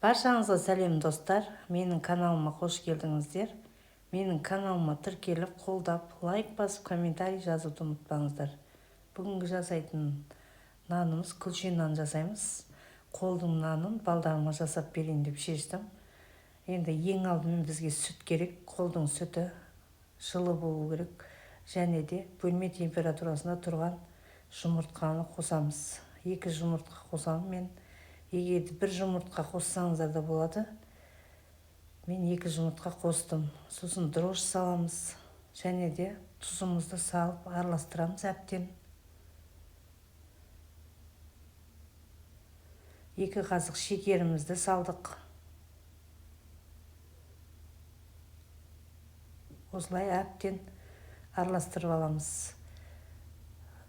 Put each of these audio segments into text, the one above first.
Баршаңызға сәлем, достар! Менің каналыма қош келдіңіздер. Менің каналыма тіркеліп, қолдап, лайк басып, комментарий жазуды ұмытпаңыздар. Бүгінгі жасайтын нанымыз күлше нан жасаймыз. Қолдың нанын балдарыма жасап берейін деп шештім. Енді ең алдымен бізге сүт керек. Қолдың сүті жылы болу керек және де бөлме температурасында тұрған жұмыртқаны қосамыз. 2 жұмыртқа қосамын мен. Егер бір жұмыртқа қоссаңыздар да болады. Мен 2 жұмыртқа қостым. Сосын дрожж саламыз және де тұзымызды салып араластырамыз әбден. 2 қасық шекерімізді салдық. Осылай әбден араластырып аламыз.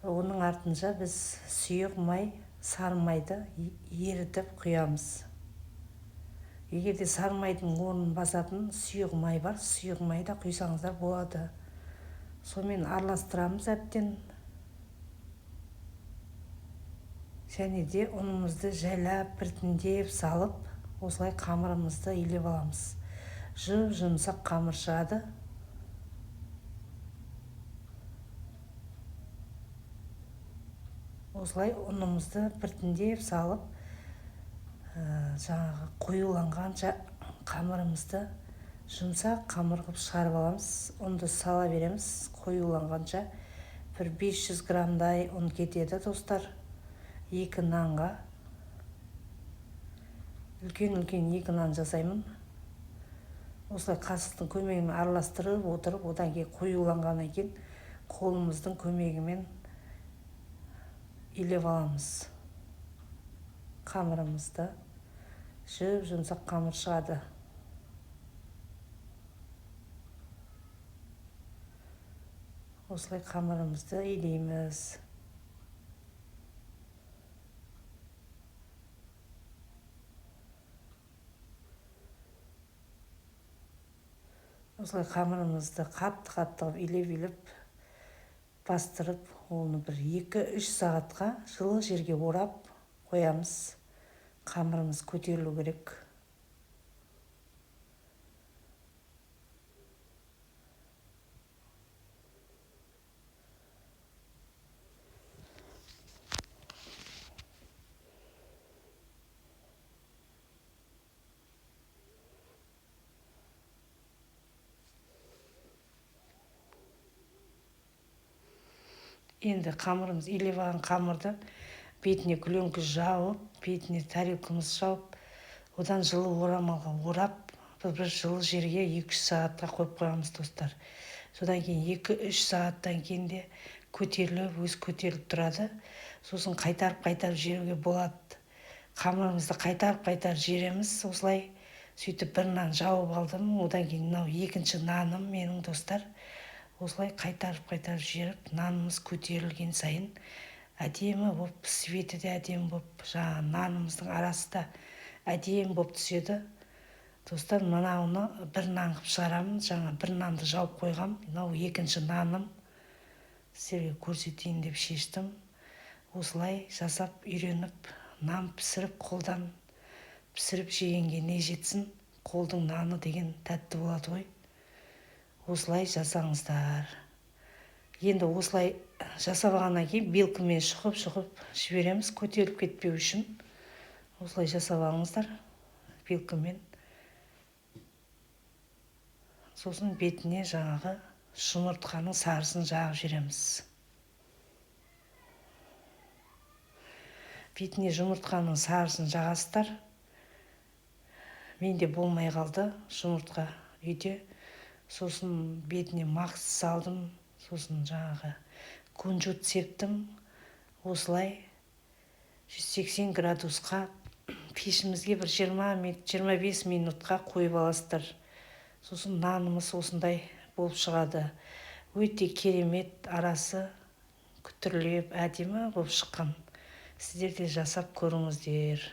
Оның артынша біз сұйық май, сары майды ерітіп құямыз. Егер де сары майдың орнын басатын сұйық май бар, сұйық май да құйсаңыздар болады. Сонымен араластырамыз әбден. Және де ұнымызды жайлап біртіндеп салып, осылай қамырымызды илеп аламыз. Жұп-жұмсақ қамыр шығады. Осылай ұнымызды біртіндеп салып, жаңағы қоюланғанша қамырымызды жұмсақ қамыр қылып шығарып аламыз. Ұнды сала береміз қоюланғанша. Бір 500 граммдай ұн кетеді, достар. 2 нанға. Үлкен-үлкен 2 нан жасаймын. Осылай қасықтың көмегімен араластырып отырып, одан кейін қоюланғаннан кейін қолымыздың көмегімен илеп аламыз қамырымызды. Жұп-жұмсақ қамыр шығады. Осылай қамырымызды илейміз. Осылай қамырымызды қатты-қатты қылып илеп-илеп бастырып, оны бір 2-3 сағатқа жылы жерге орап қоямыз. Қамырымыз көтерілу керек. Енді қамырымыз илеп алған қамырды бетіне кленка жауып, бетіне тарелкамыз жауып, одан жылы орамалға орап, бір жылы жерге 2-3 сағатқа қойып қоямыз, достар. Содан кейін 2-3 сағаттан кейін де көтеріліп, өз көтеріліп тұрады. Сосын қайтарып-қайтарып жіберуге болады. Қамырымызды қайтарып-қайтарып жібереміз осылай. Сөйтіп бір нан жауып алдым. Одан кейін мынау екінші наным менің, достар. Осылай қайтарып-қайтарып жіберіп, нанымыз көтерілген сайын әдемі болып, светі де әдемі болып, жаңа нанымыздың арасы да әдемі болып түседі. Достар, мынауны бір нан қылып шығарамын. Жаңа бір нанды жауып қойғам. Мынау екінші наным. Сіздерге көрсетейін деп шештім. Осылай жасап үйреніп, нан пісіріп, қолдан пісіріп жегенге не жетсін? Қолдың наны деген тәтті болады ғой. Осылай жасаңыздар. Енді осылай жасап алғаннан кейін белкімен шұқып-шұқып жібереміз, көтеріліп кетпеу үшін. Осылай жасап алыңыздар белкімен. Сосын бетіне жаңағы жұмыртқаның сарысын жағып жібереміз. Бетіне жұмыртқаның сарысын жағасыздар. Менде болмай қалды жұмыртқа үйде. Сосын бетіне мақс салдым, сосын жаңағы кунжут септім. Осылай 180 градусқа пешімізге бір 25 минутқа қойып аласыздар. Сосын нанымыз осындай болып шығады. Өте керемет, арасы күтірлеп әдемі болып шыққан. Сіздер де жасап көріңіздер.